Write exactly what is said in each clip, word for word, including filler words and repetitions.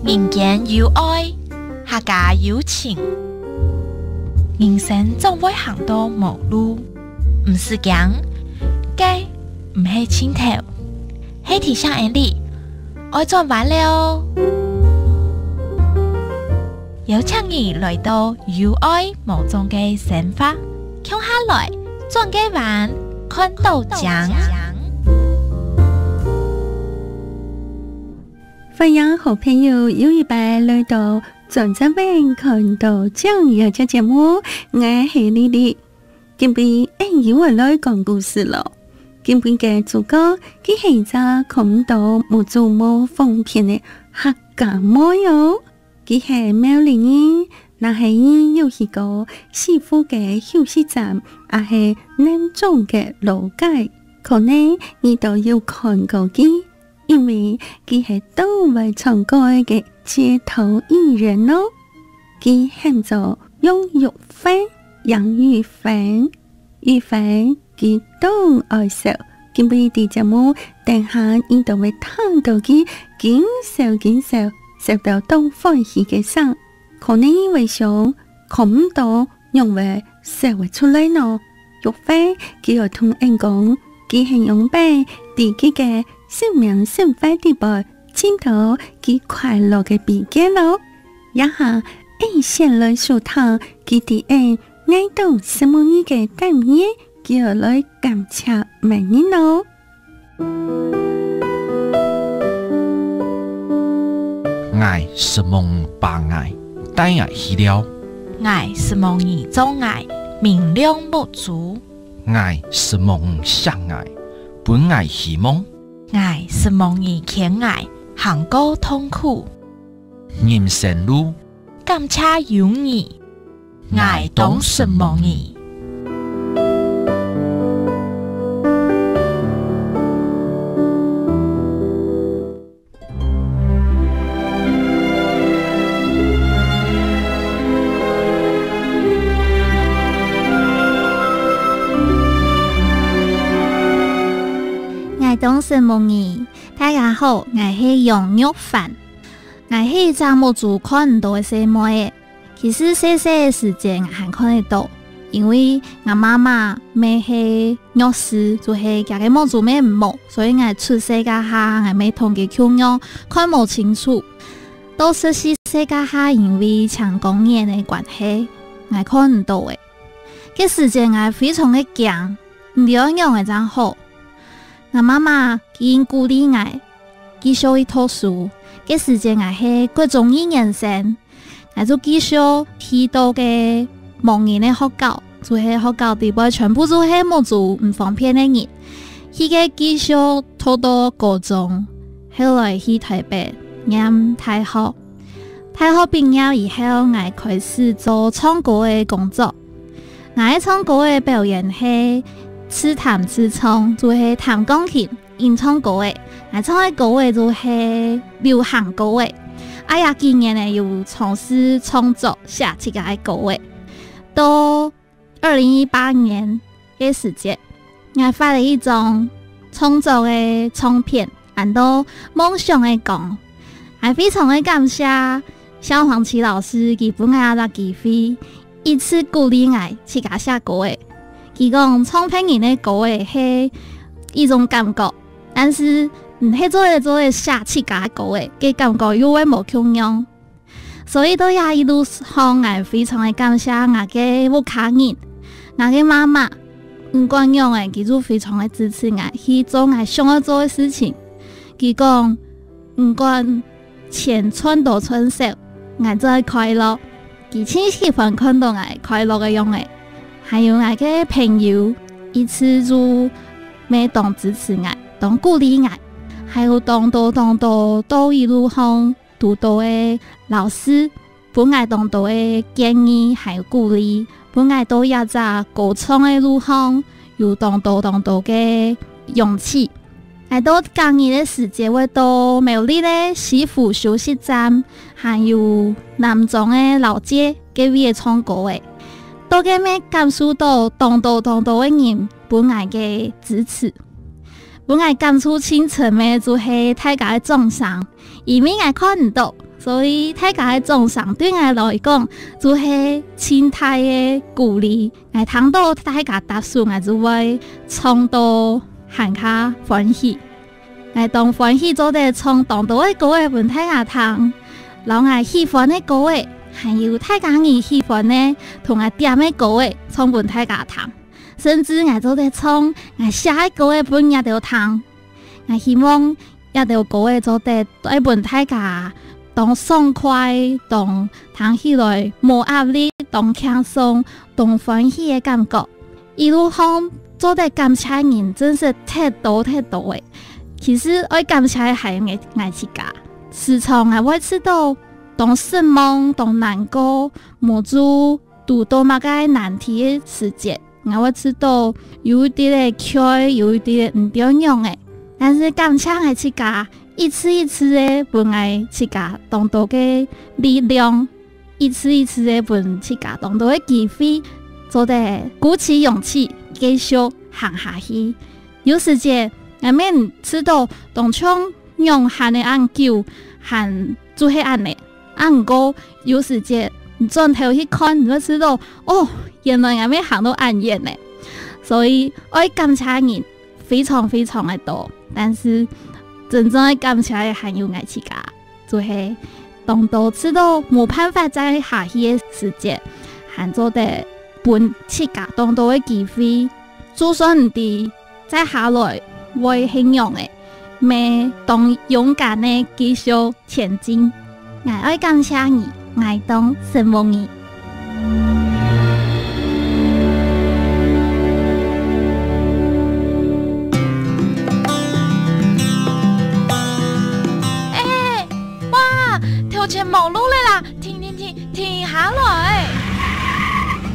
民間有愛，客家有情。人生總會行到無路，毋使驚，該毋係盡頭，係提醒𠊎俚愛轉彎了哦。邀請你來到有愛無障个生活，共下來轉个彎，看到靚。 歡迎好朋友又一擺來到轉隻彎看到靚這隻節目，𠊎係麗麗。今晡𠊎又愛來講故事囉。今晡个主角，佢係一隻看毋到、目珠無方便个客家妹哦。佢係苗栗人，若係你有去過西湖个休息站，也係南庄个老街，可能你都有看過佢。 因為佢係當會唱歌个街頭藝人哦。佢喊做楊玉凡，楊玉凡，玉凡佢當愛笑。今晡日節目，等下你都會聽到佢緊笑緊笑，笑到當歡喜个聲。可能你會想，看毋到， 仰會笑會出來呢？玉凡佢愛同𠊎講，佢係仰般在佢个生命生活裡背尋到佢快樂个祕訣囉。這下，𠊎先來收聽佢在𠊎愛當承蒙你个單元，佢愛來感謝麼人囉。 𠊎承蒙你把𠊎帶𠊎去尞。𠊎承蒙你做𠊎明亮目珠。𠊎承蒙你惜𠊎，分𠊎希望。𠊎承蒙你牽𠊎行過痛苦。人生路， 感謝有你，𠊎當承蒙你。𠊎當承蒙你。大家好，𠊎係楊玉凡。 𠊎係一隻目珠看毋到个細妹仔。其實細細个時節𠊎還看得到，因為𠊎媽媽乜係弱視，就係厥个目珠乜毋好，所以𠊎出世該下，𠊎乜同佢共樣看無清楚。到十四歲該下，因為青光眼个關係，𠊎看毋到咧。該時節𠊎非常个驚，毋知愛仰仔正好。𠊎媽媽緊鼓勵𠊎，繼續去讀書。該時節𠊎係國中二年生，𠊎就繼續去到該盲人个學校，就係學校裡背全部就係目珠毋方便个人。去該繼續讀到高中，後來去臺北念大學。 大學畢業以後，𠊎開始做唱歌个工作。𠊎个唱歌个表演係自彈自唱，就係彈鋼琴、演唱歌个。𠊎唱个歌仔就係流行歌仔。啊這幾年仔有嘗試創作寫自家个歌仔。到 二零一八年个時節，𠊎發了一張創作个唱片，安到《夢想个光》。𠊎非常个感謝蕭煌奇老師，佢分𠊎這隻機會，一直鼓勵𠊎自家寫歌仔。佢講，唱別人个歌仔係一種感覺，但是，嗯，係做得做得寫自家个歌仔，个感覺又會無共樣。 所以到這一路上，𠊎非常个感謝𠊎个屋下人，𠊎个媽媽，毋管仰仔，佢就非常个支持𠊎去做𠊎想愛做个事情。佢講，毋管錢賺多賺少，𠊎做得快樂。佢盡喜歡看到𠊎快樂个樣仔。還有𠊎个朋友，一直就乜當支持𠊎，當鼓勵𠊎。還有當多當多到一路上 堵到个老師，分𠊎當多个建議還有鼓勵，分𠊎到這隻歌唱个路上有當多當多个勇氣。𠊎到假日个時節會到苗栗个西湖休息站，還有南庄个老街該位唱歌仔。到該乜感受到當多當多个人分𠊎个支持。分𠊎感觸盡深个就係大家个掌聲，因為𠊎看毋到，所以大家个掌聲對𠊎來講就係盡大个鼓勵。𠊎聽到大家搭手，𠊎就會唱到還較歡喜。𠊎當歡喜做得唱當多个歌仔分大家聽，摎𠊎喜歡个歌仔，還有大家你喜歡个同𠊎點个歌仔唱分大家聽。甚至𠊎做得唱𠊎寫个歌仔分你兜聽。𠊎希望這兜歌仔做得帶分大家當爽快，當聽起來無壓力，當輕鬆，當歡喜个感覺。一路上做得感謝个人真實忒多忒多了。其實愛感謝个還有𠊎，𠊎自家。時常𠊎會試著當失望、當難過，無就堵到麼个難題个時節，𠊎會試著有一滴仔𤸁，有一滴仔毋知仰仔。但是感謝𠊎自家，一次一次个分𠊎自家當多个力量，一次一次个分自家當多个機會，做得鼓起勇氣，繼續行下去。有時節，𠊎乜試著當像仰行个恁久，還就係恁仔。啊，毋過有時節，你轉頭去看，你會試著，哦，原來𠊎乜行到恁遠呢。所以，愛感謝个人非常非常个多，但是真正愛感謝个還有𠊎自家，就係當多試著無辦法再下去个時節，還做得分自家當多个機會，就算毋知再下來會係仰仔，乜當勇敢个繼續前進。𠊎愛感謝你，𠊎當承蒙你。哎，哇，頭前無路了啦！停停停，停下來！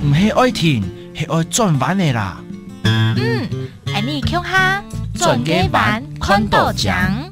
毋係愛停，係愛轉彎个啦！嗯，恁呢共下，轉个彎，看著靚。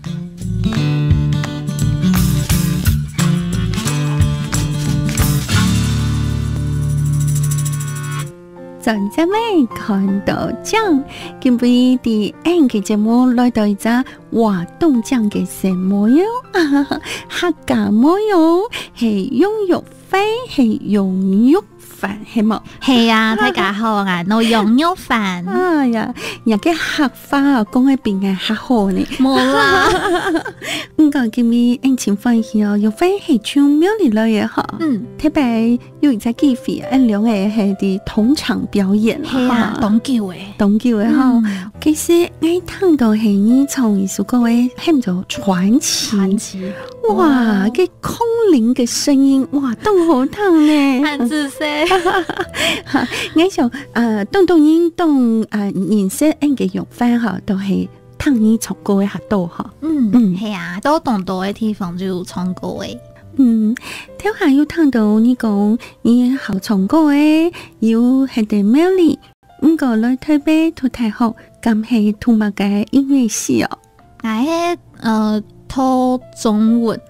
轉隻彎，看著靚。今晡日在𫣆个節目來到一隻活動靚个細妹喲，客家妹喲，係楊玉凡，係楊玉凡，係無？係啊，大家好，𠊎係楊玉凡。哎呀，若个客話哦，講个比𠊎較好呢。無啦。毋過今晡日𫣆盡歡喜哦，玉凡係從苗栗來个吼。嗯。特別有一隻機會，𫣆兩个係在同場表演啦，係啊，吼。當久欸。當久欸吼。嗯。其實𠊎聽著係你唱一首歌欸，喊做《傳奇》。傳奇。哇，哦。該空靈个聲音，哇，當好聽呢。恁仔細。𠊎想，呃，當多人當，呃，認識𫣆个玉凡吼，都係聽你唱歌个較多吼。嗯，嗯。係啊，到當多个地方就有唱歌欸。嗯，頭下有聽著你講，你好唱歌欸，有係在苗栗，毋過來臺北讀大學，敢係讀麼个音樂系哦？𠊎係，呃，讀中文，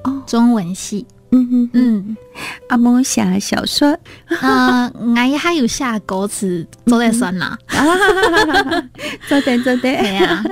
哦。中文系。 嗯哼哼。嗯。啊，無寫小說？呃，𠊎還有寫歌詞，做得算啦。嗯哼。啊，做得，做得。係啊。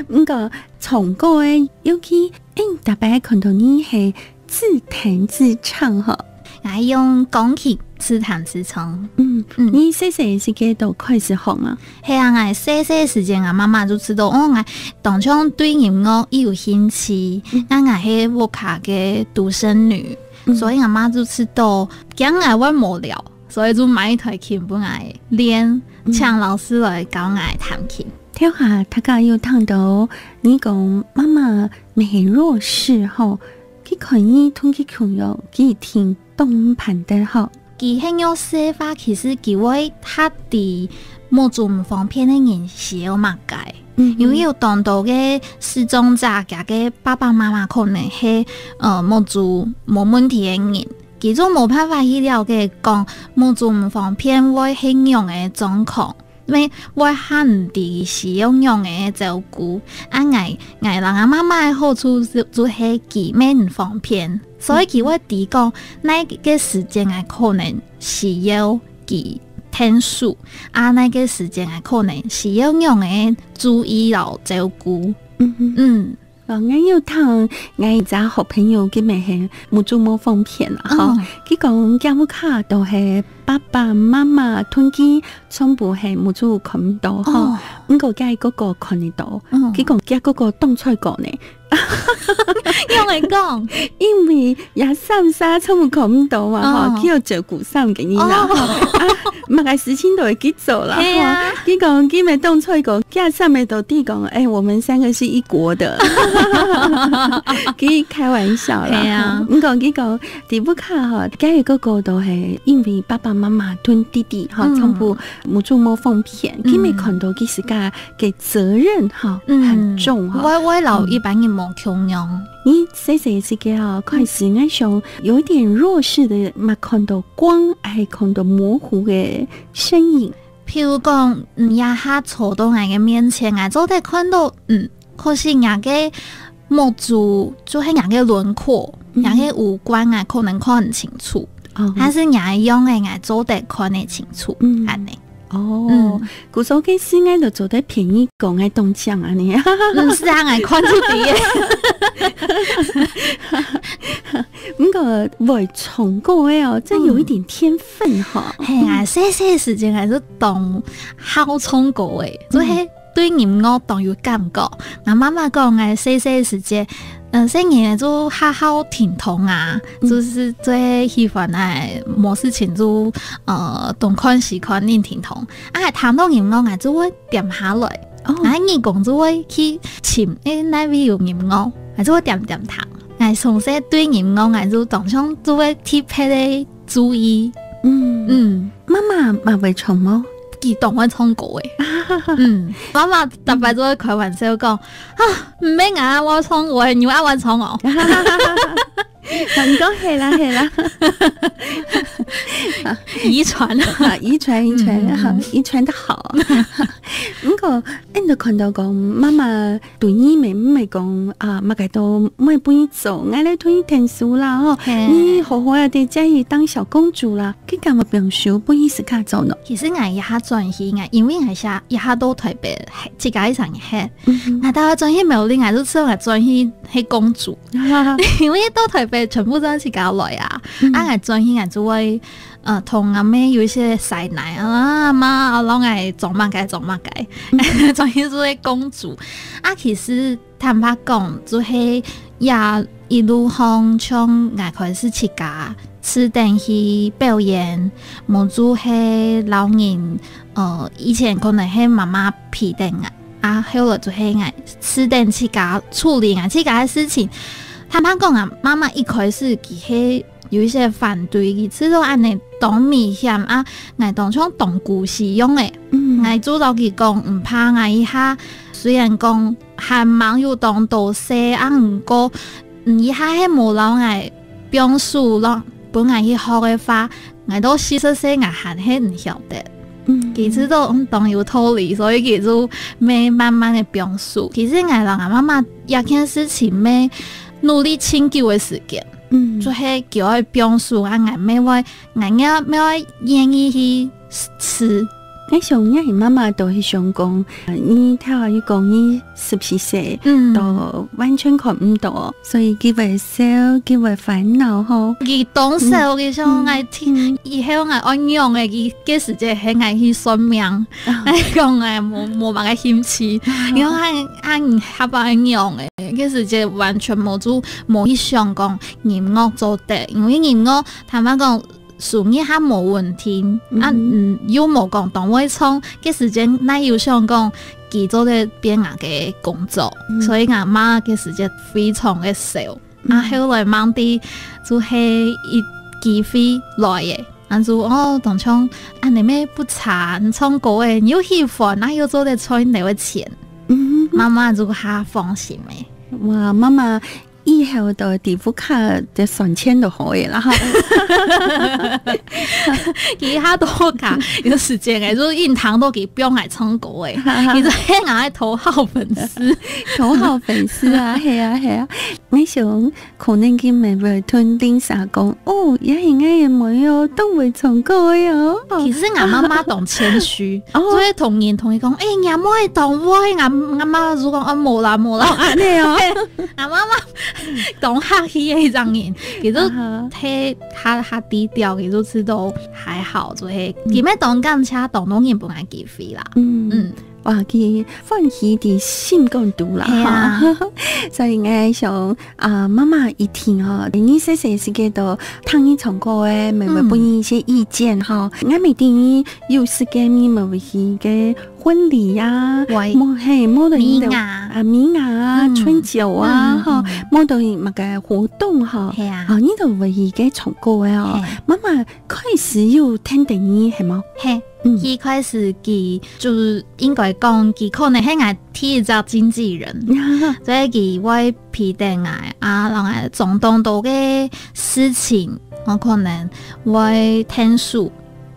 毋過，唱歌个，尤其，欸，逐擺看著你係自彈自唱吼。𠊎用鋼琴自彈自唱。嗯，嗯。你細細時節就開始學啊？ 係啊，𠊎細細時節，𠊎媽媽就知道，哦，𠊎當像對音樂有興趣，嗯。啊𠊎係屋下个獨生女，嗯。所以𠊎媽就知道，驚𠊎會無聊，所以就買一台琴分𠊎練，嗯。請老師來教𠊎彈琴。頭下大家有聽著，你講媽媽乜係弱視吼，佢看你同佢共樣，佢一定 當毋盼得吼。佢係弱視个話，其實佢會較知目珠毋方便个人需要麼个。嗯哼。因為有當多个視障者，佢个爸爸媽媽可能係，呃，目珠無問題个人，佢就無辦法去了解講目珠毋方便會係仰个狀況。 乜會還毋知佢需要仰仔个照顧。啊𠊎，𠊎摎吾媽媽个好處就，就係佢乜毋方便，所以佢會知講，哪个時節𠊎可能需要佢 𢯭手，啊，該个時節𠊎可能需要仰仔个注意摎照顧。嗯哼。嗯。哦，𠊎有聽𠊎一隻好朋友，佢乜係目珠無方便啦，吼。哦。佢講，厥屋下都係爸爸媽媽同佢全部係目珠看毋到，吼。哦。毋過厥个哥哥看得到。嗯。佢講，厥哥哥當衰過呢。仰會講？因為爺三儕全部看毋到嘛，吼，哦。佢愛照顧三個人啦，哦。吼。啊，麼个事情都愛佢做啦，係啊。吼。佢講，佢乜當衰過，厥三个都知講，哎，我們三個是一國的。佢開玩笑啦。係啊。吼。毋過佢講，在屋下吼，厥个哥哥都係因為爸爸媽媽同弟弟吼，嗯。全部目珠無方便，嗯。佢乜看到佢自家个責任吼，嗯。很重吼。𠊎，𠊎摎一般人無共樣。嗯。你細細時節吼，開始𠊎想有一點弱視的，嘛看到光，還看到模糊的身影。譬如講，嗯，這下坐到𠊎个面前，𠊎做得看到，嗯，可是若个目珠，就係若个輪廓，嗯。若个五官，𠊎可能看毋清楚。哦。但是若个樣仔，𠊎做得看得清楚，嗯。恁呢。 哦，嗯。故所該時𠊎就做得騙你講𠊎當靚恁呢。毋係啊，𠊎看出來个。毋過會唱歌个哦，這有一點天分吼。嗯。係啊，細細時節還係當好唱歌个，嗯。就係對音樂當有感覺。𠊎媽媽講，𠊎細細時節，嗯，細人仔就好好聽筒啊，嗯。就係最喜歡啊，無事情就，呃，東看西看，認聽筒。 啊，聽到音樂啊，就會恬下來。哦。啊，耳公就會去尋，誒，哪位有音樂，啊，就會恬恬聽。啊，從細對音樂啊，就當像就會特別个注意。嗯。嗯。媽媽嘛會唱無？佢當會唱歌誒。嗯，媽媽逐擺就會開玩笑講：「啊，毋免啊，𠊎唱歌誒，你愛𠊎唱哦。」啊，你講係啦，係啦。遺傳。啊，遺傳，遺傳，嗯。啊，遺傳得好。毋過，恁樣看到講，媽媽對你乜毋係講，啊，麼个都毋會分你做，𠊎來同你𢯭手啦，吼。係。你好好仔在家裡當小公主啦，佢敢會放手分你自家做呢？其實𠊎一下轉去，𠊎因為𠊎一下，一下到台北，自家一儕人歇。嗯哼。𠊎到轉去苗栗，𠊎就知𠊎轉去係公主。 因為到台北全部都係自家來啊。嗯。啊，𠊎轉去，𠊎就會，呃，同阿姆有一些司奶啊，阿媽，啊，摎𠊎做麼个，做麼个。嗯。轉去就係公主。啊，其實坦白講，就係也一路上，像𠊎開始自家試等去表演，無就係摎人，呃，以前可能係媽媽陪等𠊎。 啊，後來就係𠊎試等自家處理𠊎自家个事情。坦白講啊，媽媽一開始佢係有一些反對，佢知道恁樣當危險啊，𠊎當像當孤栖樣誒。嗯。𠊎就摎佢講，毋怕，𠊎一下雖然講還吂有當多歲啊，毋過，嗯，一下係無摎𠊎放手，摎分𠊎去學个話， 𠊎到四十歲，𠊎還係毋曉得。嗯。佢知道，嗯，當有道理，所以佢就會慢慢个放手。其實𠊎摎𠊎媽媽這件事情，愛努力盡久个時間，嗯。就係佢愛放手啊，𠊎乜會，𠊎也乜會願意去試。𠊎想，你媽媽都係想講，呃，你頭下有講你十四歲，嗯。都完全看毋到，所以佢會愁，佢會煩惱吼。佢當愁，嗯。佢想𠊎聽，嗯。以後𠊎愛仰仔，佢該時節喊𠊎去算命，啊。𠊎講𠊎無，無麼个興趣，啊。佢講喊，喊𠊎下擺愛仰仔，該時節完全無就，無去想講音樂做得，因為音樂，坦白講， 收入還無穩定，啊，嗯哼。嗯，又無講當會唱，該時節哪有想講佢做得變𠊎个工作，嗯。所以𠊎媽該時節非常个愁。嗯。啊，後來慢慢地就係一機會來个，啊，就，哦，當像恁樣乜不差，你唱歌誒，你又喜歡，啊，又做得賺你个錢。嗯哼。媽媽就較放心誒。哇，媽媽 以後都在屋下就算錢就好个啦，哈。其實佢都家，有時節誒，就硬聽到佢放𠊎唱歌誒，佢就喊𠊎个頭號粉絲。頭號粉絲啊，係啊，係啊。𠊎想，可能佢乜會同鄰舍講：「哦，這係𠊎个妹哦，當會唱歌个哦。」其實𠊎媽媽當謙虛，哦。所以同人同佢講：「哎，若妹當會。」𠊎，𠊎媽就講：「哦，無啦，無啦。」哦，恁樣哦。𠊎媽媽當客氣个一種人，佢就啊哈。忒，較，較低調，佢就知道還好，所以佢乜當感謝當多人分𠊎機會啦。嗯。嗯。哇，佢歡喜在心肝肚啦，係啊。哈。所以𠊎想，啊，媽媽一定吼，你細細時節都聽你唱歌个，乜會分你一些意見吼。嗯。𠊎乜知你有時間你乜會去个婚禮啊，會。無，嘿，無就你就，尾牙。啊，尾牙啊，嗯。春酒啊，嗯，吼，嗯。無就麼个活動吼，係啊。吼，你都會去个唱歌个哦。係。媽媽開始有聽等你，係無？係。 嗯。佢開始佢就應該講，佢可能係𠊎第一隻經紀人，所以佢會陪等𠊎啊，然後做當多个事情，𠊎可能會𢯭手，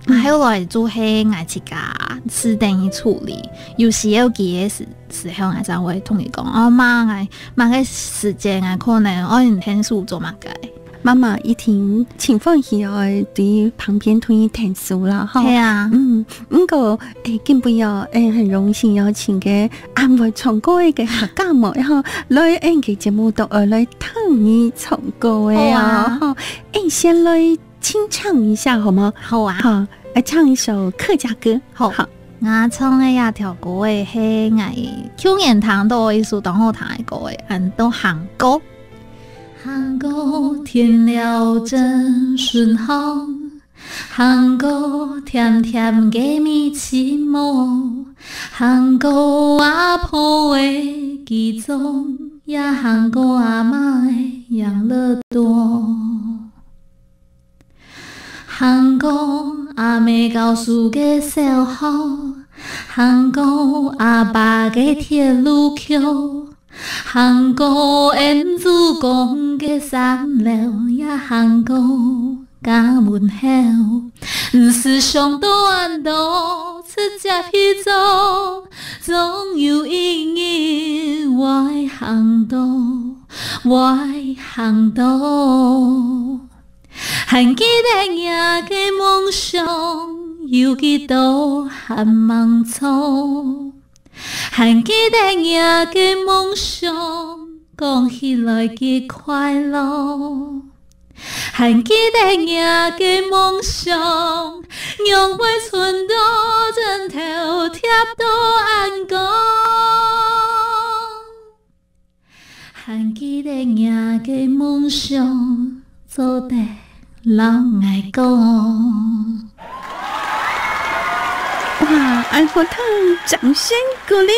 嗯。後來就係𠊎自家試等去處理。有需要佢个時，時候，𠊎正會同佢講：「哦，媽，𠊎麼个時間，𠊎可能愛你𢯭手做麼个。」 媽媽一定盡歡喜哦，在旁邊同你𢯭手啦，吼。係啊。嗯，毋過，誒，今晡日哦，誒，很榮幸邀請个恁會唱歌个客家妹，然後來𫣆个節目肚，呃，來聽你唱歌个哦，好啊。吼。誒，先來清唱一下好嗎？好啊。好，來唱一首客家歌。好。好。 𠊎唱个這條歌仔係𠊎舊年聽到一首當好聽个歌仔，安到行過。行過天了真順風，行過甜甜个米篩毛，行過阿婆个記蹤，也行過阿媽个養樂多。 行過阿姆教書个小學，行過阿爸个鐵路橋，行過恩主公个三樓，也行過家門口。毋使想到恁多，直接去做，總有一日會行到，會行到。 還記得若个夢想有幾多還吂做？還記得若个夢想講起來幾快樂？還記得若个夢想仰會伸到枕頭貼到恁高？ 還記得若个夢想，做得摎𠊎講。哇，恁好聽，掌聲鼓勵！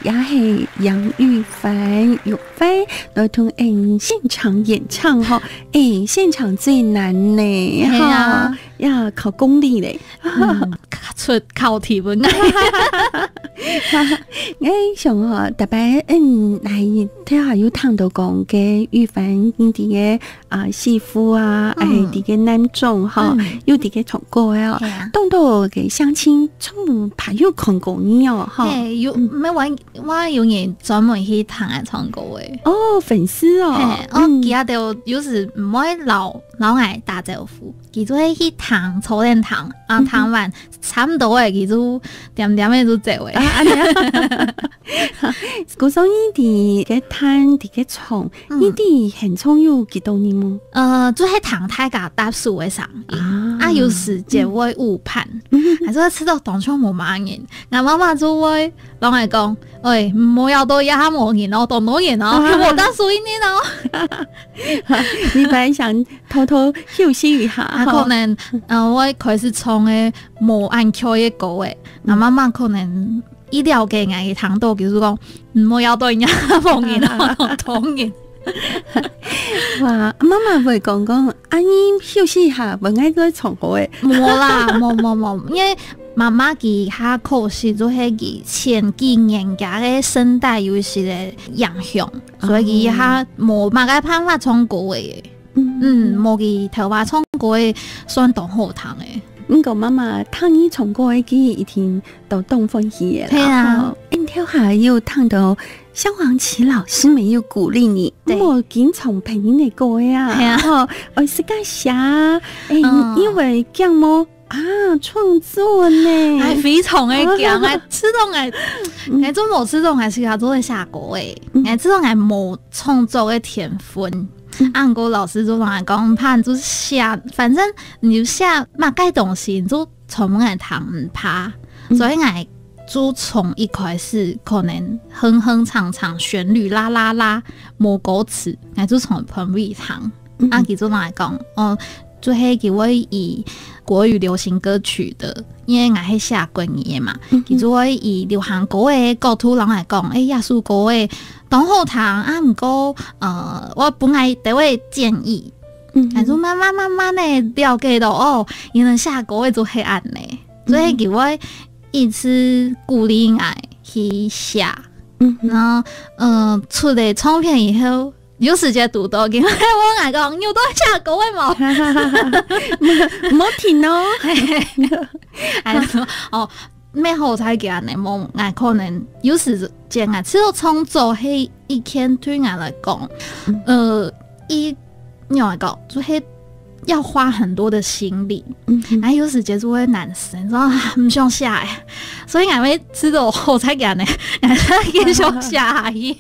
也係楊玉凡，玉凡來同𫣆現場演唱吼。誒，現場最難呢，係啊。吼，要考功力嘞。 嗯，出考題分𠊎。𠊎想吼，特別，嗯，來，頭下有聽到講个玉凡，你這个，啊，媳婦啊，嗯。哎，這个男眾吼，嗯。有這个唱歌个哦。係啊。當多个鄉親，全部朋友看過你哦，吼。係，有，嗯。每晚，我有人專門去聽𠊎唱歌个。哦，粉絲哦。係，哦，嗯。佢兜有時毋會摎，摎𠊎打招呼。 佢就會去聽，坐等聽，啊，嗯哼。聽完差毋多誒，佢就恬恬仔就走誒。啊，恁樣啊。故所你佇該彈，佇該唱，嗯。你佇現場有幾多人無？呃，就係聽大家搭手个聲音，啊。啊，有時節會誤判，嗯哼。還係會試著當場無麼人。𠊎媽媽就會摎𠊎講：「喂，毋好恅著這下無人哦，當多人哦，啊。無搭手个人哦。」你本來想偷偷休息一下，啊，吼。可能，呃，𠊎開始唱个無恁𤸁个歌誒，嗯。啊，媽媽可能一了解𠊎个程度，就是講，嗯，無要對人家放人啊，當然。哇，媽媽會講講，啊，你休息一下，無愛再唱歌誒。無啦，無，無，無，因為媽媽佢較可惜，就係佢前幾年佢个聲帶有一些个影響，所以佢較無麼个辦法唱歌誒。 嗯。嗯，無佢頭擺唱歌个算當好聽誒。毋過媽媽聽你唱歌个記憶一定都當歡喜个啦。係啊。吼，恁頭下有聽到蕭煌奇老師乜有鼓勵你，對。莫經常別人个歌个啊，係啊。吼，愛自家寫，欸，嗯。因為驚無啊，創作呢。哎，非常个驚，哎，自動哎，嗯。哎，做無自動還係要做得寫歌个，嗯。哎，自動哎無創作个天分。嗯。啊，毋過老師就同𠊎講，怕就是寫，反正你就寫麼个東西，你就 唱分𠊎聽毋怕。嗯。所以𠊎就從一開始可能哼哼唱唱旋律啦啦啦，無歌詞，𠊎就唱分佢聽。嗯。啊，佢就同𠊎講，哦，就係佢會以國語流行歌曲个，因為𠊎係寫國語个嘛，嗯哼。佢就會以流行歌个角度同𠊎講，欸，這首歌个當好聽，啊，毋過，呃，我分𠊎兜个建議，嗯哼。𠊎就慢慢慢慢个了解到，哦，原來寫歌个就係恁呢。 所以佢會一直鼓勵𠊎去寫。嗯哼。然後，呃，出了唱片以後，有時節堵到，佢會問𠊎講，你有在寫歌个無？無，無停哦。還說，哦，乜好彩佢恁呢，無，𠊎可能有時節，𠊎自家創作係一件對𠊎來講，嗯。呃，一 仰般講，就係要花很多的心力。嗯哼。然後有時節就會難受，你知道嗎？毋想寫欸。所以𠊎會試著好彩佢恁呢，𠊎繼續寫下去。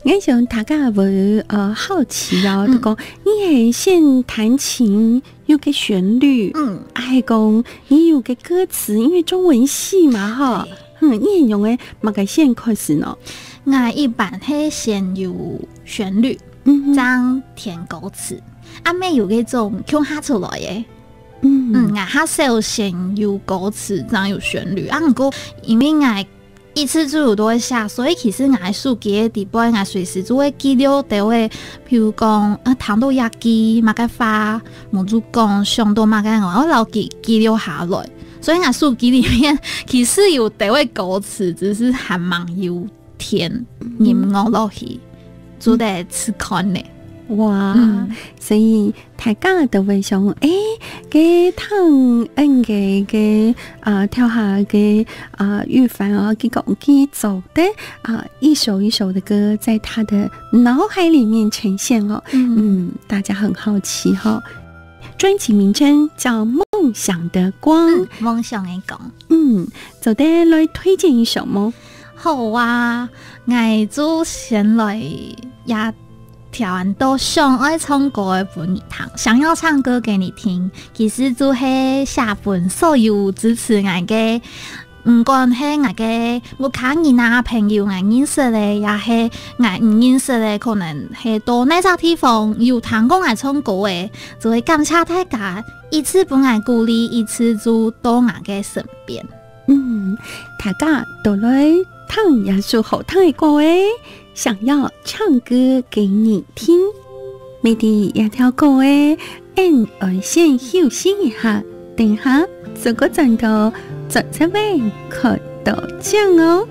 𠊎想大家會，呃，好奇哦，嗯。就講，你係先彈琴，有个旋律，嗯。還係講你有个歌詞，因為中文系嘛，吼。對。 嗯，你係用个麼个先開始呢？𠊎一般係先有旋律，嗯哼。正填歌詞，啊，乜有該種共下出來个。嗯。嗯，𠊎較少先有歌詞，正有旋律。啊，毋過因為𠊎一直就有都會寫，所以其實𠊎手機个底背，𠊎隨時就會記錄兜个，譬如講，啊，聽到這句麼个話，無就講想到麼个，𠊎會摎佢記錄下來。 所以𠊎手機裡面其實有兜个歌詞，只是還吂有填音樂落去，嗯。做得試看呢。哇，嗯。所以大家都會想，欸，該聽恁个个，啊，頭下个，啊，玉凡啊，佢講佢做得，啊，一首一首的歌在他的腦海裡面呈現哦。嗯。嗯，大家很好奇哈。 專輯名稱叫《夢想的光》。嗯，夢想个光。嗯，做得來推薦一首無？好啊，𠊎就先來這條恁多想愛唱歌个分你聽，想要唱歌給你聽。其實就係寫分所有支持𠊎个 毋管係𠊎个屋下人啊、朋友，𠊎認識个，也係𠊎毋認識个，可能係到哪隻地方有聽過𠊎唱歌个，就會感謝大家一直分𠊎鼓勵，一直就到𠊎个身邊。嗯，大家都來聽這首好聽个歌欸。 想要唱歌給你聽。乜知這條歌个，𫣆愛先休息一下，等下再過轉到轉隻彎看到靚哦。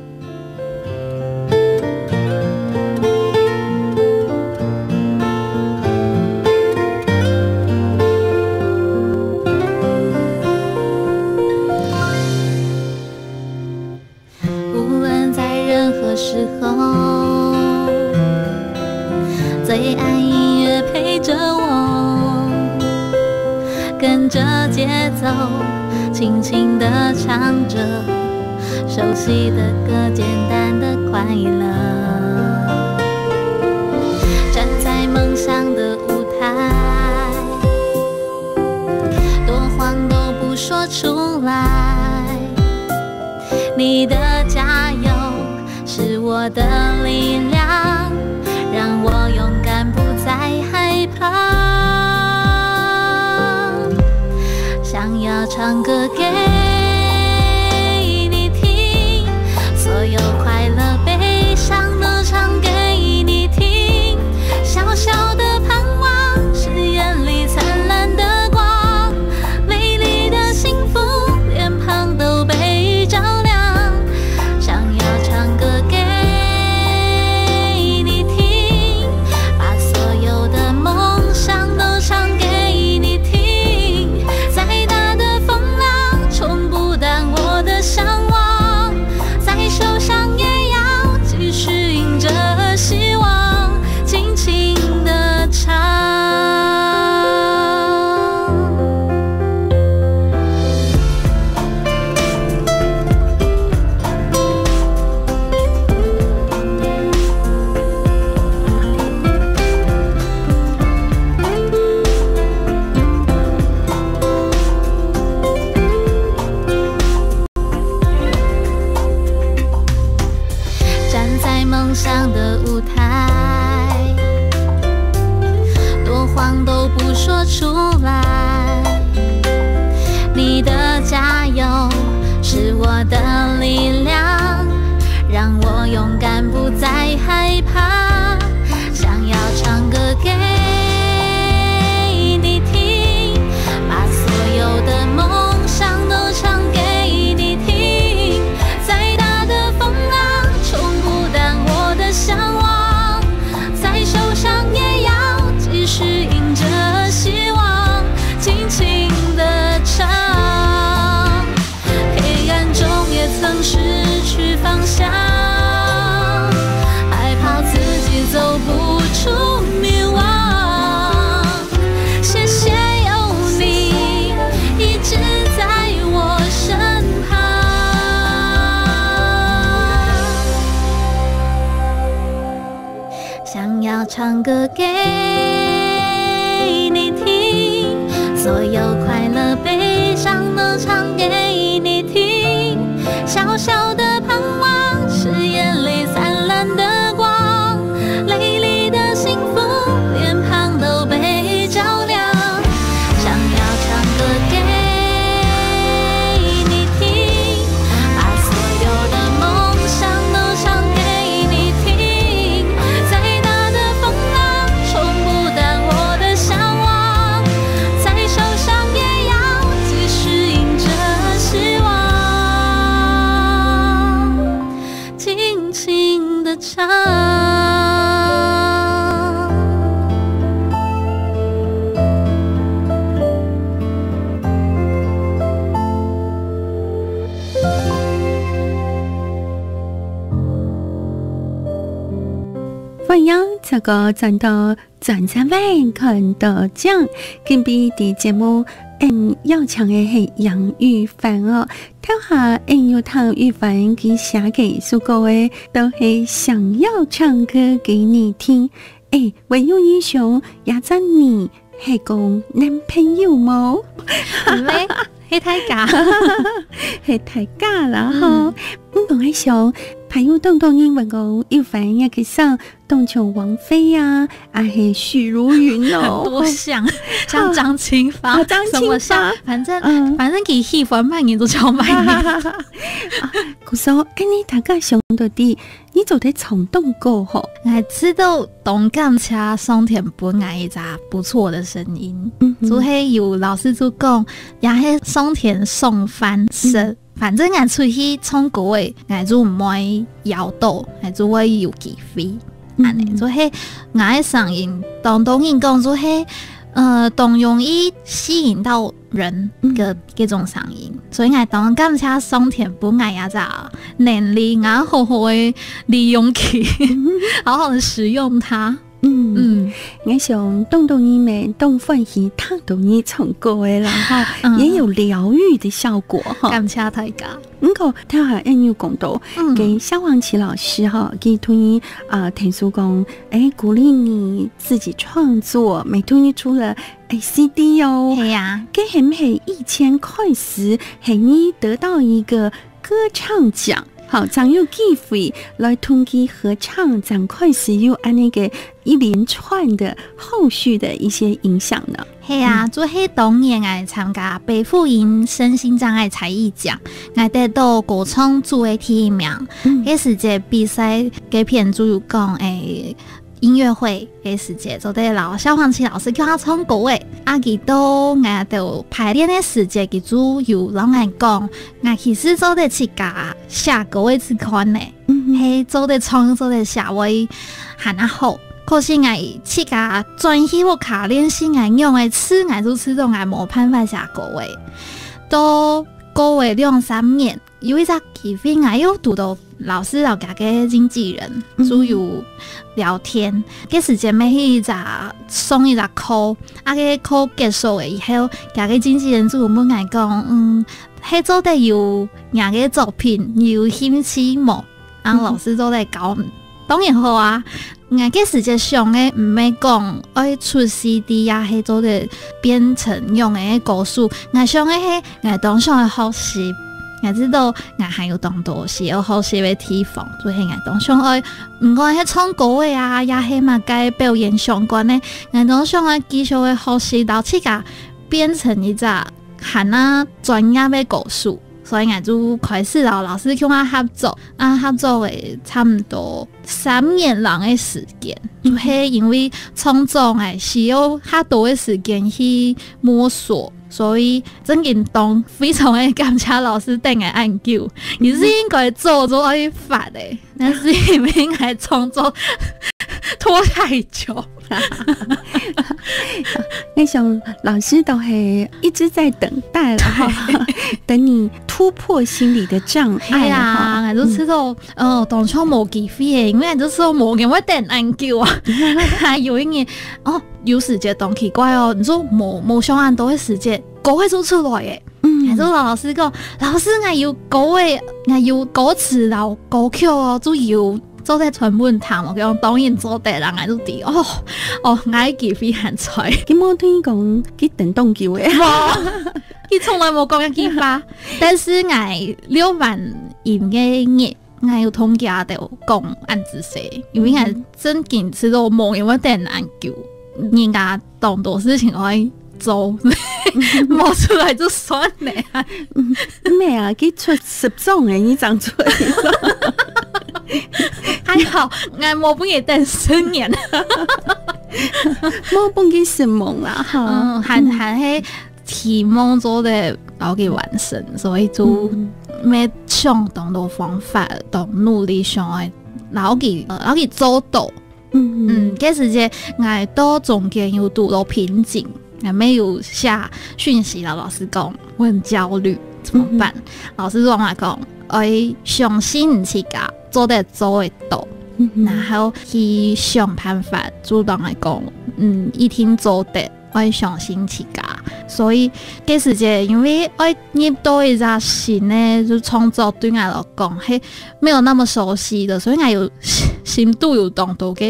无论在任何时候，最爱音乐陪着我，跟着节奏轻轻地唱着熟悉的歌，简单的快乐。站在梦想的舞台，多慌都不说出来。 你的加油是我的力量，让我勇敢不再害怕。想要唱歌给你听，所有快乐悲伤都唱给你听。小小的盼望是眼里灿烂的光， 美丽的幸福脸庞都被照亮，想要唱歌给你听，把所有的梦想都唱给你听，想要唱歌给你听，所有快乐悲伤都唱给你听。小小的盼望是眼泪灿烂的光，泪里的幸福脸庞都被照亮。想要唱歌给你听，把所有的梦想都唱给你听。再大的风浪冲不淡我的向往，再受伤也要继续迎着希望，尽情的唱。歡迎再過轉到轉轉彎看著靚，今晡日節目，嗯，邀請个係楊玉凡哦。頭下，嗯，有聽玉凡佢寫个一首歌誒，都係想要唱歌給你聽。誒，還有你想，也讚你，係講男朋友無？毋係，係大家。係大家啦，吼。嗯。毋過𠊎想，還有當多人問講，玉凡也去上 當像王菲呀，啊，還係許茹芸哦。很多像，像張清芳，啊，張清芳。什麼像，反正，嗯。反正佢喜歡麼人就唱麼人。啊，故所，恁呢大家想到底，你做得唱當歌吼。𠊎知道當感謝上天分𠊎一隻不錯的聲音，嗯哼。就係有老師就講，也係上天賞飯食。嗯。 反正𠊎出去唱歌誒，𠊎就毋會枵到，𠊎就會有機會。嗯。恁呢，就係𠊎个聲音，當多人講就係，呃，當容易吸引到人个，嗯。這種聲音。所以𠊎當感謝上天分𠊎這隻能力，𠊎好好个利用佢，嗯。好好的使用它。 嗯，嗯。𠊎想當多人乜當歡喜聽著你唱歌个啦，哈，嗯。也有療癒的效果，哈。感謝大家。毋過，頭下恁有講到，嗯。該蕭煌奇老師，哈，佢同你，啊，聽說講，誒，鼓勵你自己創作，乜同你出了，誒，C D哦。係啊。該係毋係以前開始，係你得到一個歌唱獎，好，正有機會來同佢合唱，正開始有恁呢个一連串的後續的一些影響呢？係啊，嗯。就係當年𠊎參加北婦音身心障礙才藝獎，𠊎得到歌唱組个第一名。嗯。該時節比賽該片就有講，誒， 音樂會个時節，做得摎蕭煌奇老師共下唱歌誒。啊，佢到𠊎兜排練个時節，佢就有摎𠊎講，𠊎其實做得自家寫歌个試看呢，嗯哼。係做得唱、做得寫會還較好。可是𠊎自家轉去屋下練習𠊎仰仔試，𠊎就試著𠊎無辦法寫歌誒。到過了兩三年， 有一隻機會，𠊎又堵著老師摎厥个經紀人，嗯哼。就有聊天。該時節乜係一隻，上一隻課，啊，該課結束了以後，厥个經紀人就問𠊎講，嗯，係做得有若个作品，你有興趣無？啊，嗯哼。老師做得教你。 當然好啊。𠊎該時節想个毋係講愛出C D啊，係做得變成仰仔个歌手。𠊎想个係，𠊎當想愛學習。𠊎知道𠊎還有當多需要學習个地方，所以𠊎當想愛，毋管係唱歌个啊，也係麼个表演相關个，𠊎當想愛繼續个學習，摎自家變成一隻還較專業个歌手。 所以𠊎就開始摎老師共下合作，啊，合作了差毋多三年零个時間，嗯。就係因為創作，誒，需要較多个時間去摸索，所以正經當非常个感謝老師等𠊎恁久，其實應該早就愛發个，但是因為𠊎創作拖太久。 𠊎想老師都係一直在等待了哈，對。等你突破心裡的障礙了哈。係啊，𠊎就試著，嗯。呃，當初無機會誒，因為𠊎就試著無人會等恁久啊。還有一年，哦，有時節當奇怪哦，你就無，無想恁多个時節，歌會就出來誒。嗯。還就摎老師講，老師，𠊎有歌誒，𠊎有歌詞摎歌曲哦，就有做得傳分佢無？佢講：「當然做得啦。」𠊎就知，哦，哦，𠊎个機會還在。佢無同你講，佢等當久欸。無，佢從來無講這句話。但是𠊎錄完音个日，𠊎有同佢兜講恁仔細，因為𠊎正經試著無，因為等恁久，人家當多事情愛做，無出來就算了。毋係啊，佢出十張欸，你正出來。還好，𠊎無分佢等十年。無分佢失望啦，哈。嗯，還，還係希望做得摎佢完成，所以就嗯。愛想當多方法，當努力想愛摎佢，呃，摎佢做到。嗯。嗯，該時節，𠊎到中間有堵著瓶頸，𠊎乜有寫訊息摎老師講，我很焦慮，怎麼辦？嗯。老師就摎𠊎講，愛相信你自家，做得做得到，嗯。然後去想辦法，就摎𠊎講，嗯，一定做得，愛相信自家。所以，該時節，因為愛入到一隻新个，就創作對𠊎來講，係 沒有那麼熟悉的，所以𠊎有，心肚有當多个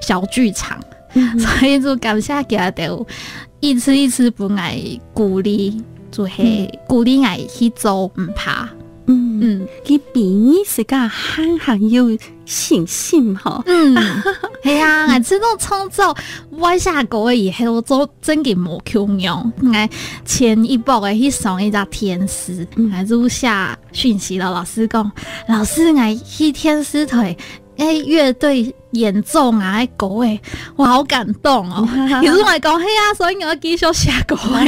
小劇場。嗯。所以就感謝佢兜，一直一直分𠊎鼓勵，就係嗯。鼓勵𠊎去做，毋怕。嗯。嗯。佢比你自家還，還有信心吼。嗯，係啊，𠊎知著創作，𠊎寫歌以後做正經無共樣。𠊎前一駁仔去上一隻電視，嗯。𠊎就寫 訊息摎老師講：「老師，𠊎去電視台，欸，樂隊演奏𠊎个歌欸，我好感動哦。」佢就摎𠊎講：「係啊，所以你愛繼續寫歌欸。」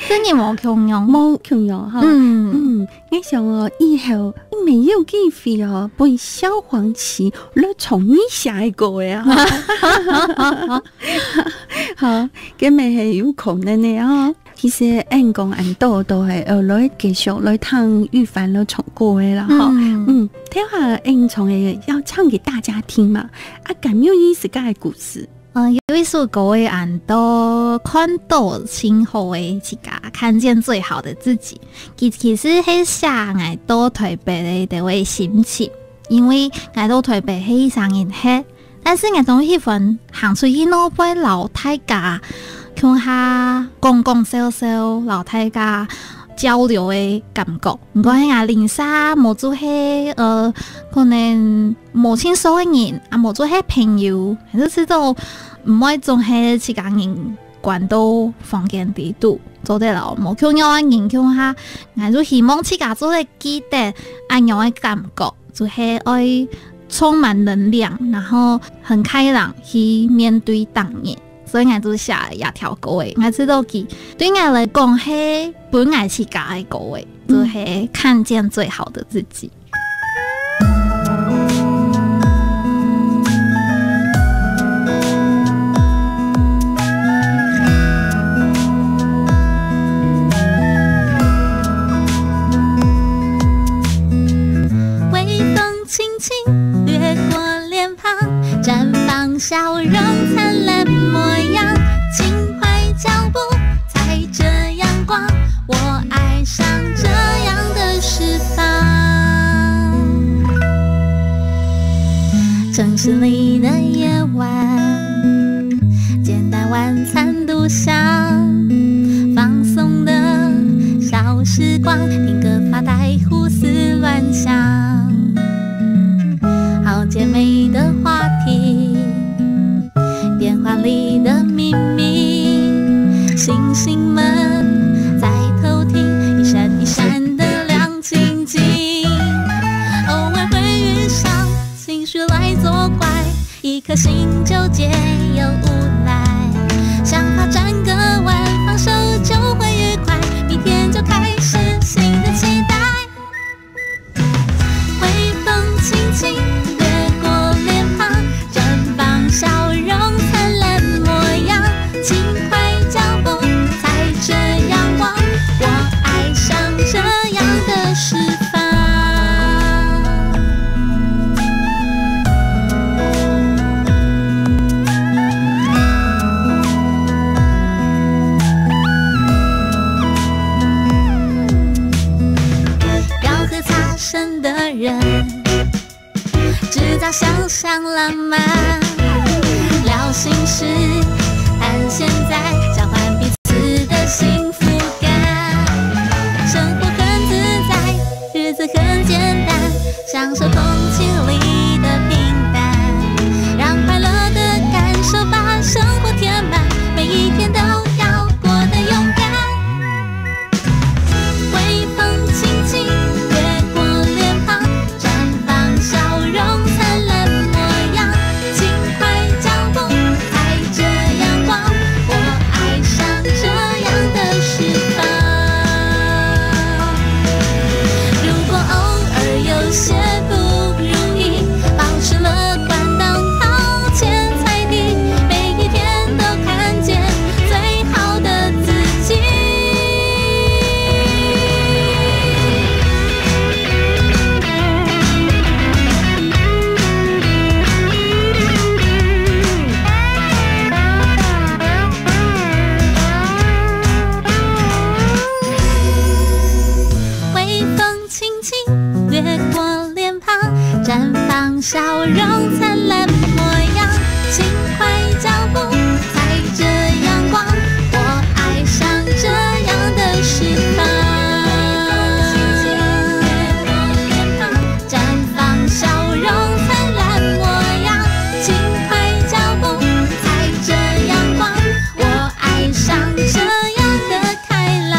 真个無共樣。無共樣哈。嗯。嗯，𠊎想哦，以後你乜有機會哦，分蕭煌奇來唱你寫个歌欸哈。好，該乜係有可能个哦。 其實，恁講恁多都係，呃，來繼續來聽玉凡來唱歌个啦，吼。嗯。嗯，頭下恁唱个要唱給大家聽嘛，啊，敢有意思个故事。呃，有一首歌个恁多看到盡好个自家，看見最好的自己。其，其實係寫𠊎到台北个一個心情，因為𠊎到台北係一儕人歇， 但是𠊎當喜歡行出去外背摎大家共下講講笑笑，摎大家交流个感覺。毋管係𠊎鄰舍，無就係，呃，可能無盡熟个人，啊，無就係朋友，還係試著毋會總係自家人關到房間裡肚，做得摎無共樣个人共下，𠊎就希望自家做得記得恁樣个感覺。 就係愛充滿能量，然後很開朗去面對逐日。所以𠊎就寫這條歌仔，𠊎知著佢對𠊎來講係分𠊎自家个歌仔，就係看見最好的自己。 微風輕輕掠過臉龐，綻放笑容燦爛模樣。輕快腳步踩著陽光，我愛上這樣的釋放。城市裡的夜晚，簡單晚餐獨享，放鬆的小時光，聽歌發呆，胡思亂想。好姐妹的話題，電話裡的秘密，星星們在偷聽，一閃一閃的亮晶晶。偶爾會遇上情緒來作怪，一顆心糾結又無奈，想法轉個彎，放手就會愉快，明天就開始新的期待。 微風輕輕掠過臉龐，綻放笑容燦爛模樣。輕快腳步踩著陽光，我愛上這樣的釋放。吗？聊心事，谈现在，交换彼此的幸福感。生活很自在，日子很简单，享受空气里的平淡，让快乐的感受把生活填满，每一天都要过得勇敢。微风轻轻掠过脸庞，绽放笑容灿烂模样。轻快脚步，踩着阳光，我爱上这样的时光。如果偶尔有些不如意，保持乐观，当头前踩地，每一天都看见最好的自己。微风轻轻掠过脸庞，绽放笑容灿烂模样。轻快脚步，踩着阳光，我爱上这样的时光。绽放笑容灿烂模样，轻快脚步，踩着阳光，我爱上这样的开朗。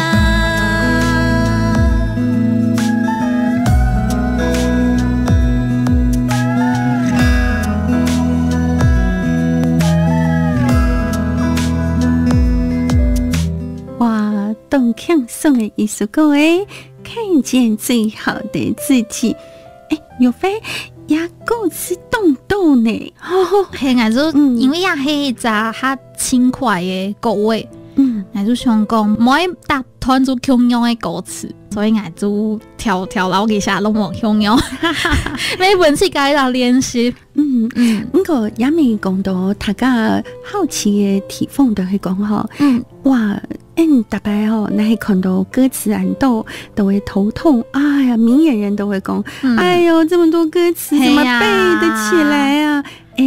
哇，當輕鬆个一首歌誒，看見最好的自己。誒，玉芬，這歌詞當多呢。係，𠊎就，嗯。因為這係一隻較輕快个歌誒，嗯。𠊎就想講，每一搭段就共樣个歌詞，所以𠊎就挑挑摎佢寫攏無共樣。每本自家一隻練習。嗯，嗯。毋過也毋係講到大家好奇个地方，就係講吼，嗯。哇，嗯，逐擺吼，若係看到歌詞恁多，都會頭痛。哎呀，明眼人都會講，嗯。哎喲，這麼多歌詞，怎麼背得起來啊？係啊。哎，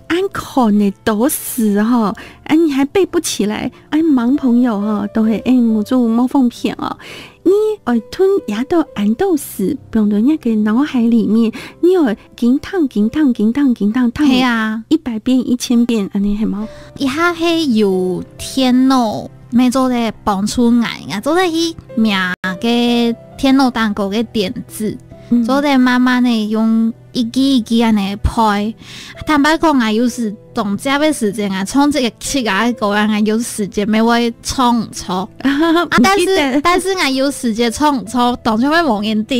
恁看个多詞吼，哎，你還背不起來，哎，盲朋友吼，都會，哎，目珠無方便哦。 你愛同這兜恁多詞放到你个腦海裡面，你愛緊聽、緊聽、緊聽、緊聽，聽係啊。一百遍、一千遍，恁呢係無？這下係有電腦，乜做得幫助𠊎，𠊎做得去摸該電腦頂高个點字，嗯。做得慢慢个用一句一句恁呢背。坦白講，𠊎有時 當遽个時節啊，唱這个曲啊个歌啊，𠊎有時節乜會唱毋著。啊，但是，毋記得。但是𠊎有時節唱毋著，當然會無人知。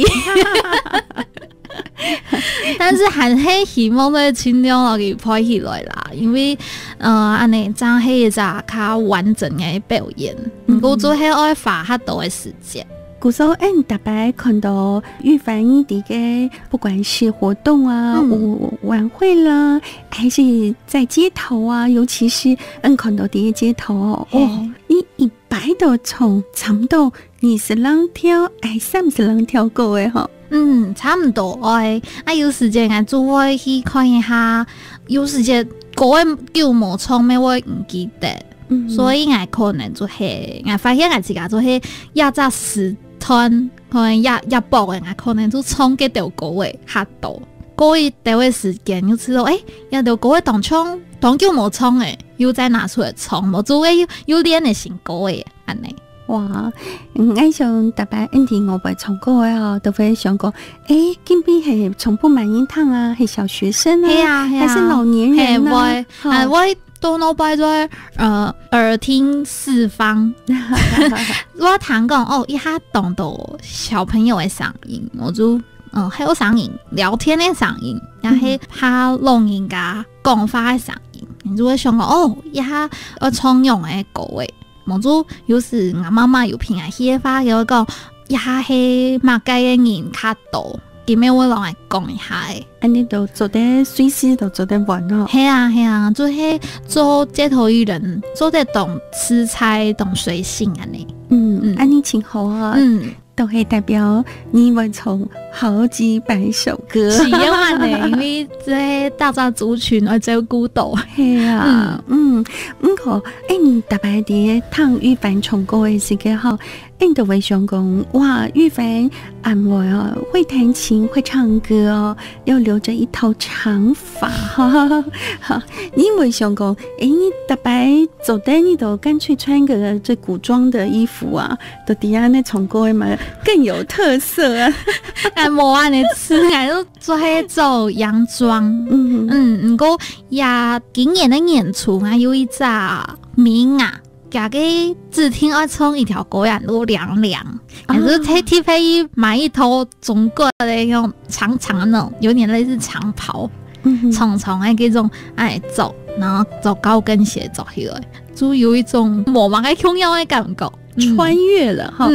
但是還係希望會盡量摎佢背起來啦，因為，呃，恁呢正係一隻較完整个表演。嗯。毋過就係愛花較多个時間。 故所，嗯，逐擺看到玉凡你在該，不管是活動啊，嗯。有晚會啦，還是在街頭啊，尤其是，嗯，看到在街頭哦，嘿。哦，你一擺都唱差不多二十零條，哎，三十零條歌个吼。嗯，差不多，哎，啊，有時間啊，就會去看一下，有時間歌仔久無唱，乜會毋記得。 嗯。所以𠊎可能就係，𠊎發現𠊎自家就係這隻時段，可能這，這駁个，𠊎可能就唱該兜歌仔較多。過一兜个時間，又知道，欸，這兜歌仔當像，當久無唱欸，又再拿出來唱，無就會又，又練个新歌仔，恁呢。哇，嗯，𠊎想逐擺恁呢𠊎會唱歌个吼，都會想講，欸，今晡係唱分麼人聽啊？係小學生啊？係啊，係啊。還是老年人啊？係，會，吼。啊，會 都腦背就會，呃，耳聽四方。𠊎聽講，哦，這下當多小朋友个聲音，𠊎就，嗯，還有聲音，聊天个聲音，也係怕老人家講話个聲音，你就會想講，哦，這下愛唱仰个歌欸。無就有時𠊎媽媽有陪𠊎去个話，佢會講，這下係麼个个人較多。 佢乜會摎𠊎講一下欸。恁呢都做得隨時都做得換哦。係啊，係啊，就係做街頭藝人，做得當自在、當隨性恁呢。嗯，嗯。恁呢真好啊。嗯。都係代表你會唱好幾百首歌。是恁樣呢，因為這大家族群愛照顧到。係啊，嗯，毋過，欸，你逐擺在聽玉凡唱歌个時節吼，欸，你都會想講，哇，玉凡恁會哦，會彈琴，會唱歌哦，又留著一頭長髮，哈哈哈。好，你會想講，欸，你逐擺做得你都乾脆穿個這古裝的衣服啊， 到底啊，恁樣唱歌个嘛，更有特色啊。哎，無恁樣試，𠊎都做係做洋裝。嗯，毋過呀，今年个年初啊，有一隻名啊，佢个指定愛唱一條歌啊，都涼涼，還係特特別買一套中國个那種長長的那種，有點類似長袍，長長的那種，哎，走，然後走高跟鞋走起來，就有一種無麼个共樣个感覺。 穿越了哈。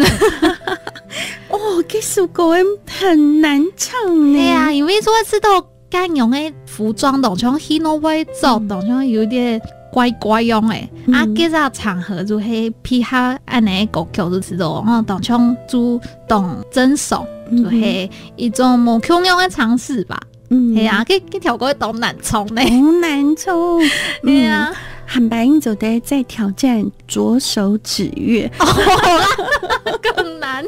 哦，這首歌很難唱呢。對啊，因為說這套恁樣个服裝，當像戲內會著，當像有點怪怪樣个。啊，這隻場合就係配合恁樣个歌曲，就知道，哦，當像就當正常，就係一種無共樣个嘗試吧。 嗯，係啊，這，這條歌當難唱呢。好難唱。係啊。嗯，下擺你做得再挑戰左手指月。哦，更難。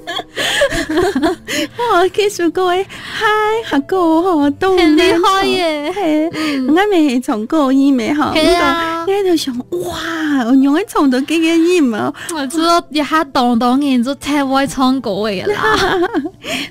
哇，這首歌个嗨，下个吼，都很厲害耶。係，嗯，𠊎乜係唱高音个吼，係啊。毋過𠊎就想，哇，我仰會唱到這个音啊？我知道一下當當然就太會唱歌个啦。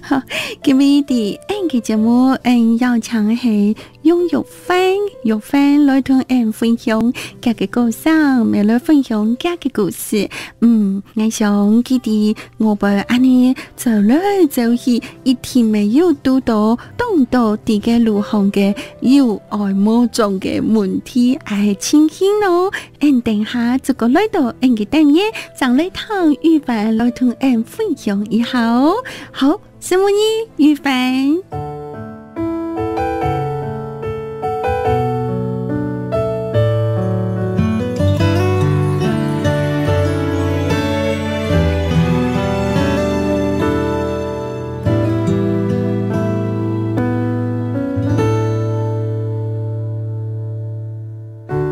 好，今日在𫣆个節目，𫣆邀請係楊玉凡，玉凡來同𫣆分享佢个歌聲，乜來分享佢个故事。嗯，𠊎想佢在外背恁樣走來走去，一定乜有堵到當多在該路項个有礙無障个問題，還係情形咯。 𫣆等下就過來到𫣆个單元，正來聽玉凡來同𫣆分享一下哦。好，承蒙你，玉凡。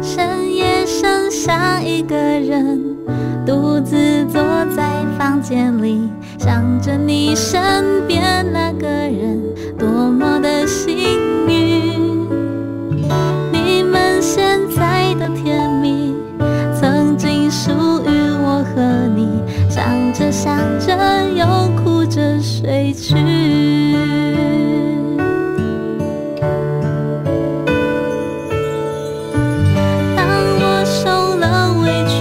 深夜剩下一个人，独自坐在房间里，想着你身边那个人，多么的幸运。你们现在的甜蜜，曾经属于我和你，想着想着又哭着睡去。 当我受了委屈，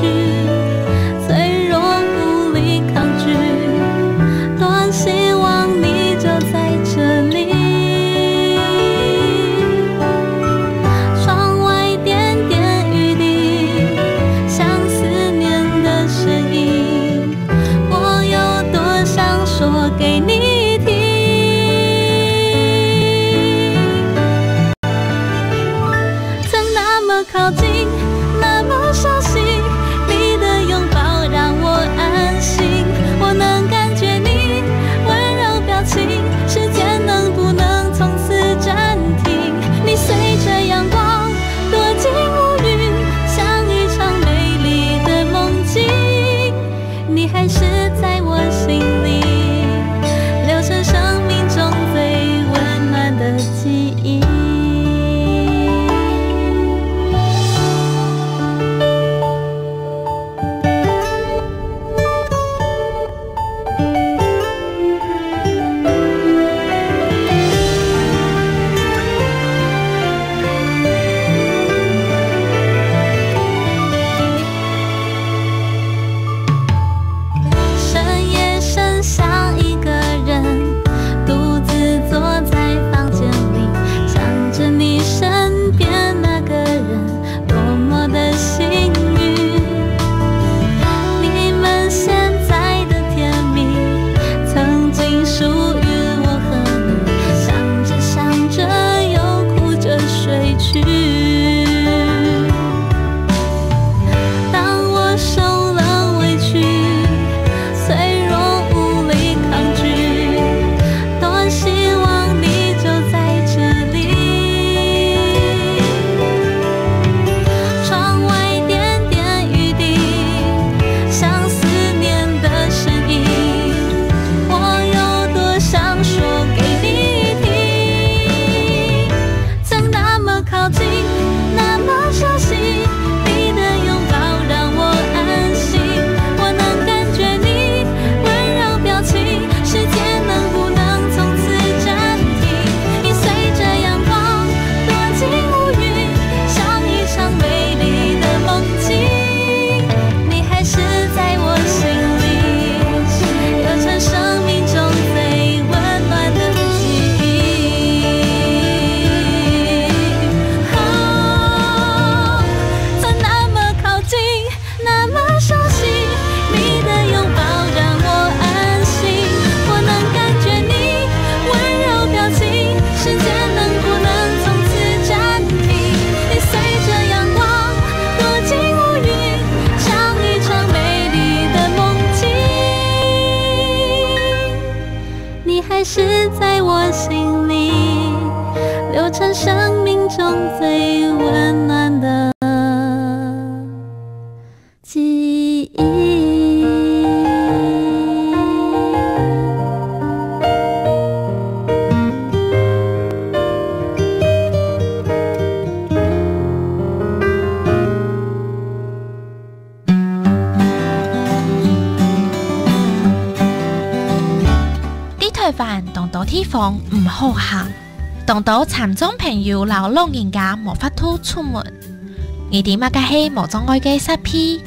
脆弱无力抗拒，多希望你就在这里。生命中最溫暖的记忆。在臺灣當多地方毋好行，當多殘障朋友摎老人家無法度出門。你知麼个係無障礙个設備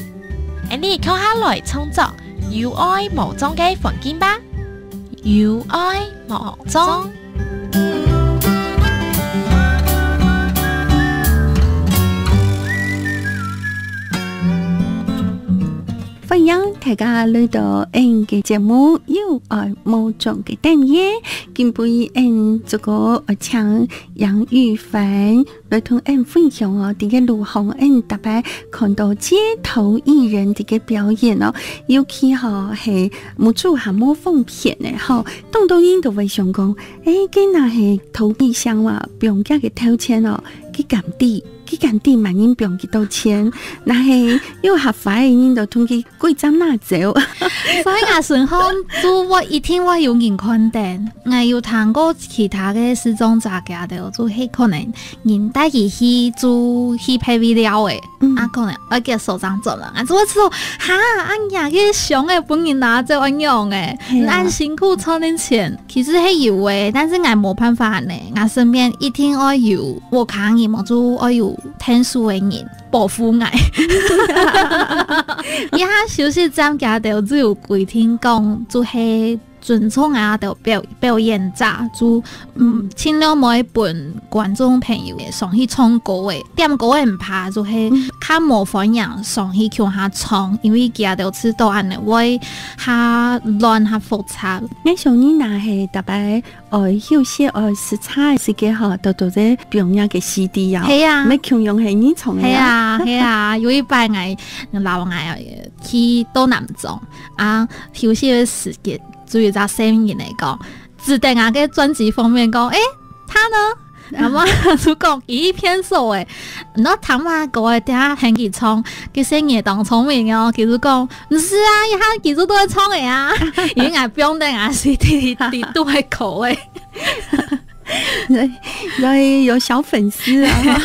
？𫣆俚共下來創作有愛無障个環境吧！有愛無障。 歡迎大家來到𫣆个節目《有愛無障》个單元。今晡日𫣆這个，呃，請楊玉凡來同𫣆分享哦，在這路項𫣆逐擺看到街頭藝人在這表演哦，尤其吼係目珠還無方便个吼，當多人都會想講，誒，該若係頭皮上哇，放厥个頭前哦，佢敢知 佢敢知麼人放幾多錢，若係有合法个人就同佢歸隻拿走。所以𠊎身項就會一定會有人看等。𠊎有聽過其他个視障者佢兜就係可能人帶佢去就去別位尞个，嗯。啊，可能愛結束正轉來，啊，就會知道，哈，恁樣个相个分人拿走恁樣个，係啊。恁辛苦賺个錢。 其實係有个，但是𠊎無辦法呢，𠊎身邊一定愛有屋下人，無就愛有𢯭手个人保護𠊎。這下休息站佢兜就有規定講，就係尊重𠊎兜表，表演者，就，嗯，嗯。盡量毋會分觀眾朋友上去唱歌个，點歌个毋怕，就係，嗯。較無歡迎上去共下唱，因為佢兜知道恁樣會較亂較複雜。 𠊎想你若係逐擺愛休息、愛食茶个時節吼，都，都在放若个C D啊。係啊。毋係共樣係你唱个啊。係啊，係啊，有一擺𠊎，摎𠊎去到南庄，啊，休息个時節，就有一隻細人來講，指等𠊎个專輯封面講，「誒，他呢？」 然後就講，佢一片手誒，然後聽嘛歌誒，等下喊佢唱，其實你當聰明哦，佢就講，毋係啊，一下佢就都會唱誒啊，因為𠊎放等啊，係第，第都會口誒。所以，所以有小粉絲啊。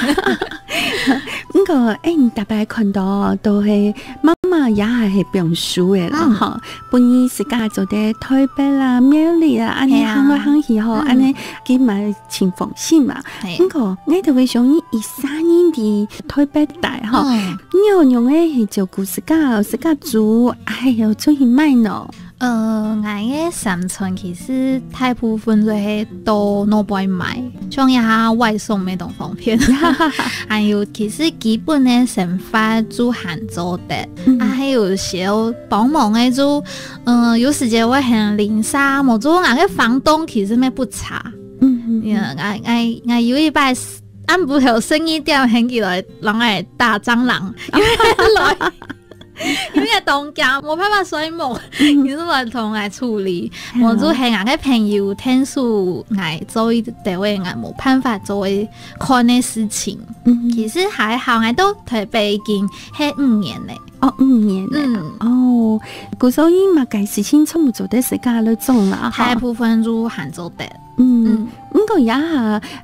毋過，誒，你逐擺看到都係媽媽也還係放手誒啦，嗯。吼。本來自家做得台北啦、苗栗啊，恁樣係啊。行來行去吼，嗯。恁樣佢嘛 盡放心嘛。係。毋過，𠊎就會想你一儕人在台北戴吼，嗯。你仰般个係照顧自家，自家煮，還有出去賣呢？呃，𠊎个三餐其實大部分就係到外背買，像這下外送乜當方便。還有，其實基本个生活就還做得，嗯。啊，還有時候幫忙个就，呃，有時節會喊鄰舍，無就𠊎个房東其實乜不差。 嗯，嗯，嗯。呀，𠊎，𠊎，𠊎有一擺暗晡頭十二點喊佢來，人來打蟑螂，因為來，因為當驚，無辦法睡目，嗯。佢就來同𠊎處理。嗯。𠊎就喊𠊎个朋友𢯭手𠊎做一兜仔𠊎無辦法做个看个事情。嗯。其實還好，𠊎到台北已經係五年了。哦，五年了。嗯。哦，故所以麼个事情全部做得自家來做啦，哈。大部分就還做得。 嗯，嗯。毋過也，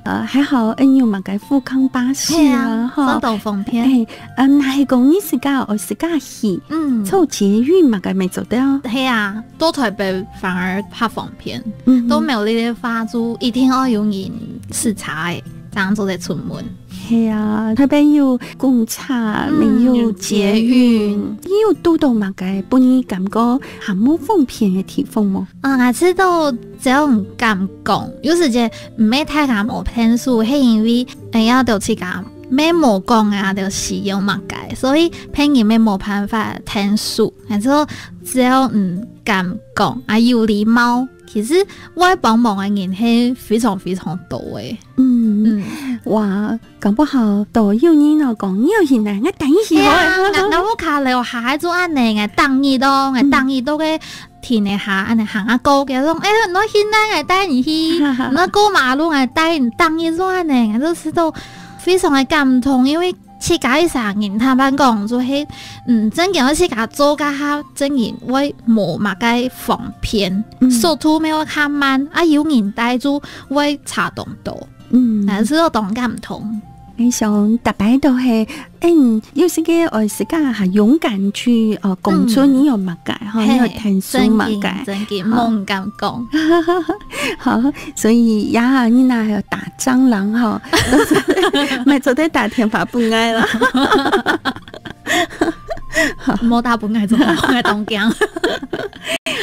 呃，還好，𫣆有麼个復康巴士啊，係啊，吼。相當方便。誒，呃，若係講你自家，愛自家去，嗯。坐捷運麼个乜做得哦。係啊，到台北反而較方便。嗯哼。到苗栗个話，就一定愛有人駛車誒，正做得出門。係啊，台北有公車，嗯，乜有捷運，有捷運。你有堵到麼个，分你感覺還無方便个地方無？啊，𠊎試著 只要毋敢講，有時節毋係大家無𢯭手，係因為，哎呀，就自家乜無講啊，就使用麼个，所以別人乜無辦法𢯭手。還係說，只要毋敢講啊，有禮貌，其實會幫忙个人係非常非常多个。嗯，嗯。哇，搞不好都有人哦講，你有閒來，𠊎帶你去好了。係啊，𠊎，𠊎屋下樓下就恁樣，𠊎逐日哦，𠊎逐日都會停一下，恁樣行啊過，佢講：「哎，你愛去哪，𠊎帶你去，你愛過馬路，𠊎帶你等一下呢。」𠊎就試著非常个感動，因為自家一儕人，坦白講，就係，嗯，正經愛自家做个下，正經會無麼个方便，嗯。速度乜會較慢，啊，有人帶就會差當多。嗯。啊，試著當感動。𠊎想，逐擺都係，嗯，有時个愛自家還勇敢去，呃，講出你有麼个，吼，你有聽說麼个。嘿，真經，真經，啊。毋敢講。好，所以呀，你那還有打蟑螂，吼，乜做得打電話分𠊎啦。好。莫打分𠊎，做得分𠊎當驚。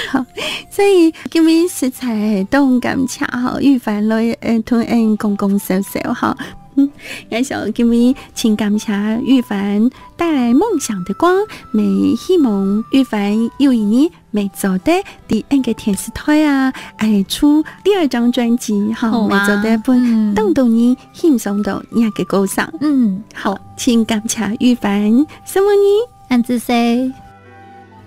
好，所以今日實在當感謝，吼，玉凡來，呃，同𠊎講講笑笑，吼。嗯，𠊎想今日盡感謝玉凡帶來夢想的光，乜希望玉凡有一日乜做得在𠊎个電視台啊，哎，出第二張專輯，吼，好啊。乜做得分，嗯。當多人欣賞到你个歌聲。嗯。好，盡感謝玉凡，承蒙你。恁仔細。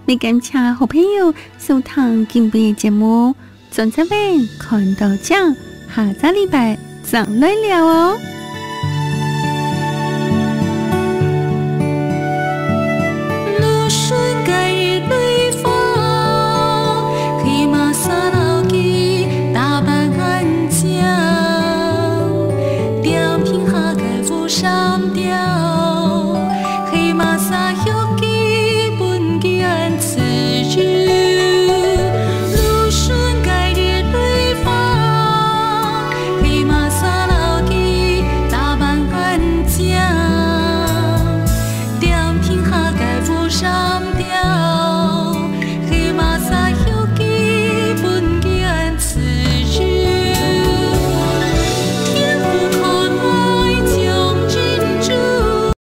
乜感謝好朋友收聽今晡日節目，轉隻彎看著靚，下隻禮拜正來尞哦。